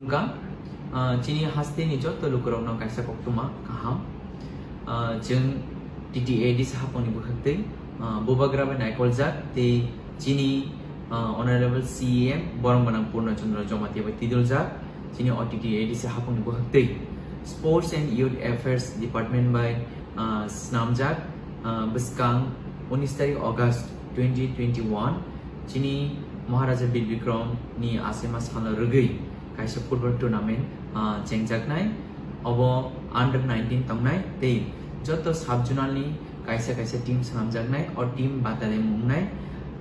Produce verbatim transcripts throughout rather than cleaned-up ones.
Wngkha, ah, chini hasteni joto lukurokno kaisa koktwma kaham. Ah, chwng T T A D C haphangni bwkhaktwi, ah, bubagra bai naikoljak tei chini, ah, Honorable C E M borok gwnang Purna Chandra Jamatia bai tiduljak chini o T T A D C haphangni bwkhaktwi Sports and Youth Affairs Department bai, ah, snamjak, ah, bwskang unis tarik August twenty twenty-one chini Maharaja Bir Bikram ni asema salo rwgwi kaisa football tournament, ah, chengjaknai. Obo under nineteen tongnai tei joto sub-zonal ni kaisa kaisa team swnamjaknai, o team batalai mungnai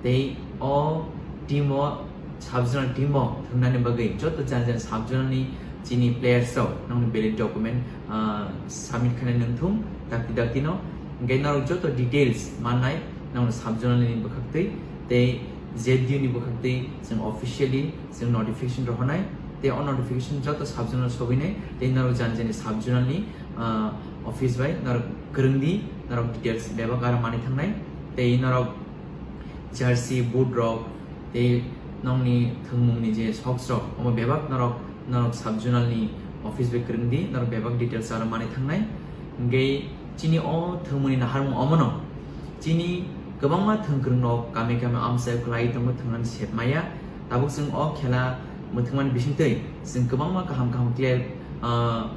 tei o team o sub-zonal team o thwngnani bagwi joto jani jani sub-zonal ni chini players rok nokni valid document, ah, submit khainai nangthung dakti dakti no. Hingke norok joto details mannai nokni sub-zonal ni bwkhaktwi tei Z D U ni bwkhaktwi chwng officially chwng notification rohornai. Tei o notification joto sub-zonal sogwinai tei norok jani jani sub-zonal ni, ah, office bai norok kwrwngdi, norok details bebak aro manwi thangnai. Tei norok jersey, boot rok tei nokni thwngmungni je socks rok, omo bebak norok, norok sub-zonal ni office bai kwrwngdi, norok bebak details aro manwi thangnai. Hingke chini o thwngmungni naharmung omono. Chini kwbangma thwngkwrwng rok kami kami amchai kwlai tongo, thwngnani sep maya. Tabuk chwng o khela mwthangmani bisingtwi chwng kwbangma kaham kaham player, ah,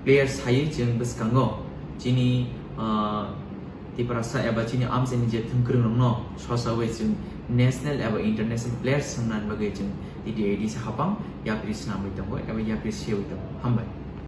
player saywi chwng bwskango. Chini, ah, Tiprasa eba chini amchaini je thwngkwrwng rokno sosawi chwng national eba international players swngnani bagwi chwng T T A D C haphang yapri swnamwi tongo eba yapri sewi tongo. Hambai.